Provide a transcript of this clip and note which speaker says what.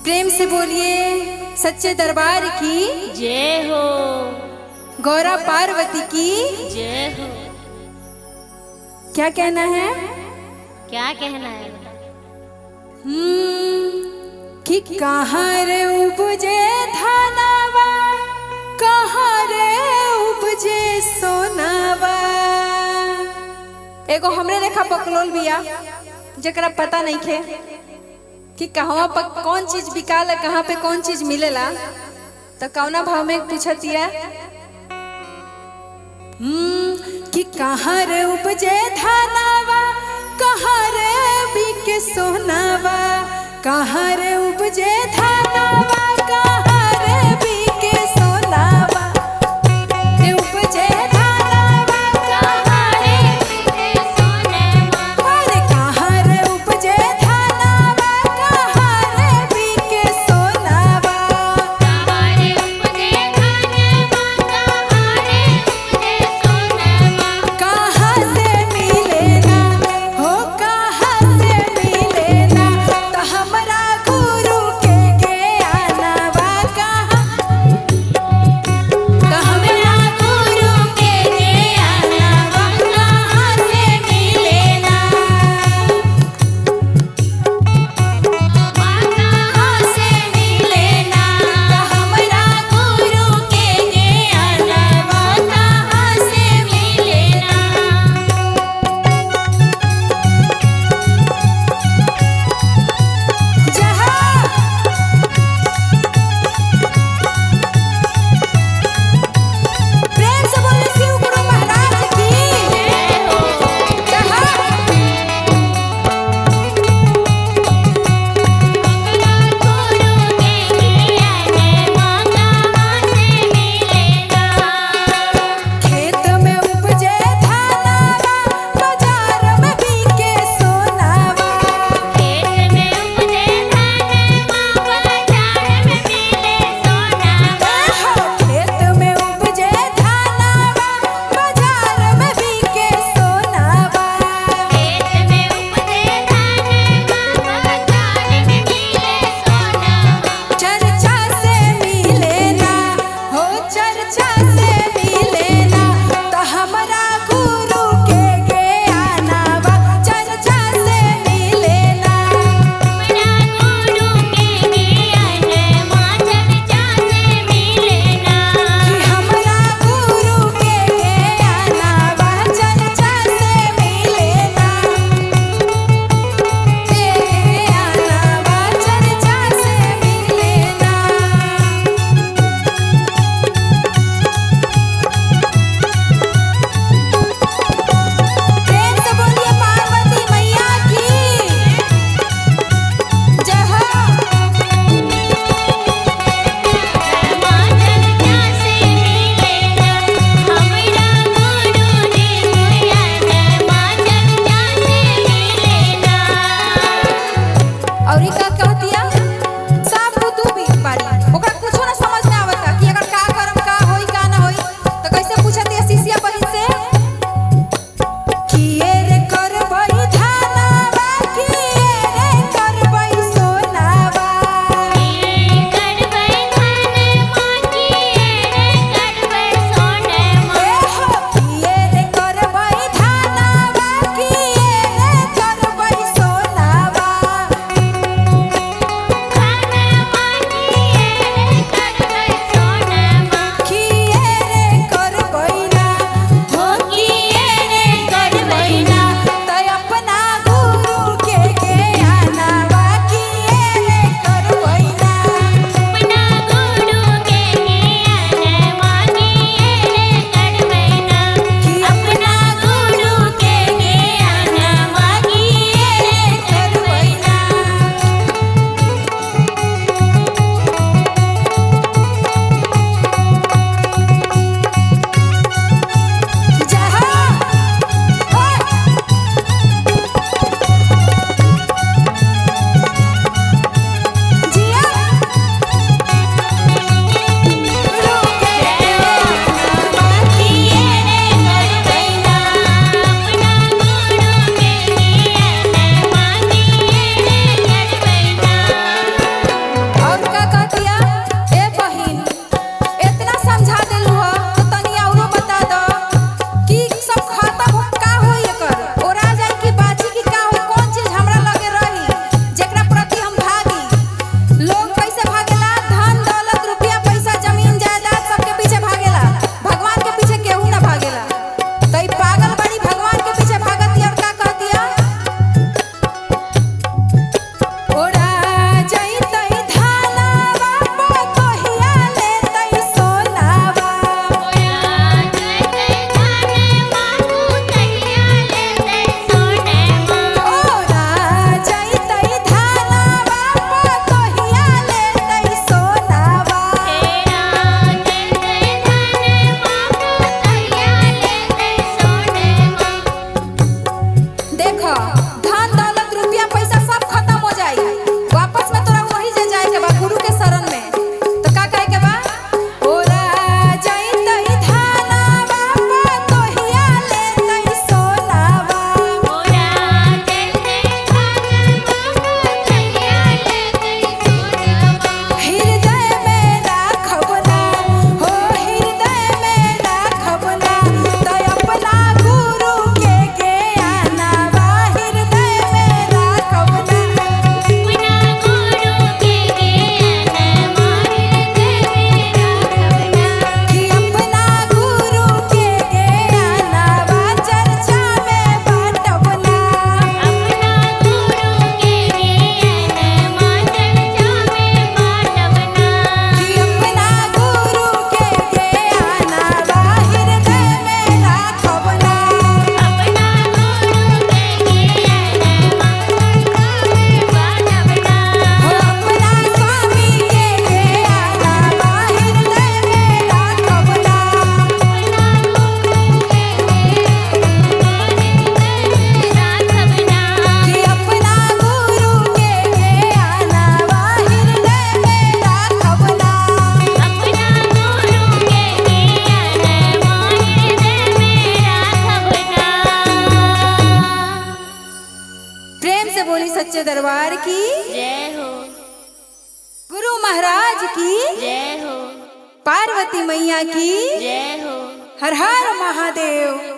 Speaker 1: प्रेम से बोलिए सच्चे दरबार की
Speaker 2: जय हो।
Speaker 1: गौरा पार्वती की
Speaker 2: जय हो।
Speaker 1: क्या कहना है?
Speaker 2: क्या कहना है?
Speaker 1: कि कहाँ रे उपजे धनवा, कहाँ रे उपजे सोनावा। एगो हमरे लेखा बकलोल बिया जकरा पता नहीं खे कि कहवा पर कौन चीज बिकाला, कहाँ पे कौन चीज मिलेला। तो कौना भाव में पूछतिया कि कहाँ रे उपजे धनवा, कहाँ रे बिके सोनावा, कहाँ रे उपजे धनवा, कहाँ रे बिके सोनावा, रे उपजे धनवा,
Speaker 2: कहाँ रे बिके सोनावा।
Speaker 1: अरे कहाँ रे उपजे धनवा, कहाँ रे बिके सोनावा।
Speaker 2: कहाँ रे उपजे धनवा, कहाँ रे उपजे सोनावा।
Speaker 1: कहाँ से मिले ना हो, कहाँ से मिले ना, तो हमरा गुरु के ज्ञानवा। सच्चे दरबार की
Speaker 2: जय हो।
Speaker 1: गुरु महाराज की
Speaker 2: जय हो।
Speaker 1: पार्वती मैया की
Speaker 2: जय हो।
Speaker 1: हर हर महादेव।